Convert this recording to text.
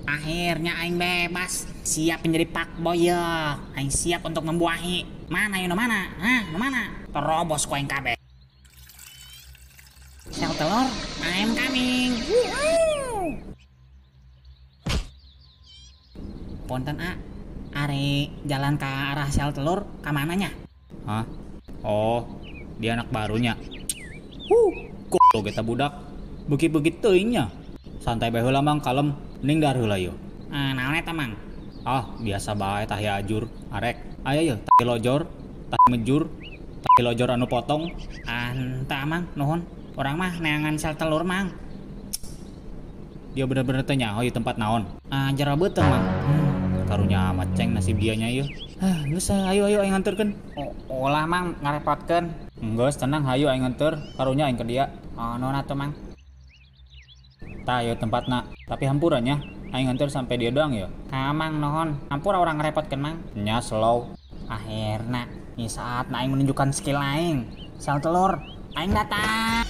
Akhirnya aing bebas, siap menjadi fuckboy ya. Aing siap untuk membuahi. Mana nu mana? Hah, nu mana? Terobos ku aing kabeh. Sel telur, I'm coming. Woohoo. Ponten A, ari jalan ke arah sel telur ka mananya? Hah? Oh, dia anak barunya. Huh, goblok eta budak. Beuki-beuki teuing nya. Santai bae heula Mang, kalem. Mending dahar heula yeuh. Naon eta Mang? Ah, biasa bae tahi ajur, arek. Aya yeuh, tahi lojor, tahi mejur, tahi lojor anu potong. Ah, henteu Mang, nuhun. Urang mah neangan sel telur Mang. Dia bener-bener teu nyaho ieu tempat naon. Ah, jero beuteung Mang. Karunya amat ceng nasib dianya ieu. Hah, geus ayo ayo aing nganterkeun. Oh, ulah Mang ngarepotkeun. Geus tenang hayu aing nganter, karunya aing ke dia. Oh, nuhun atuh Mang. Tah ieu tempatna, tapi hampura nya. Aing nganter sampai dia doang ya. Ah, Mang nuhun. Hampura urang ngarepotkeun Mang. Nya slow. Akhirna, ini saatna aing menunjukkan skill aing. Sel telur, aing datang.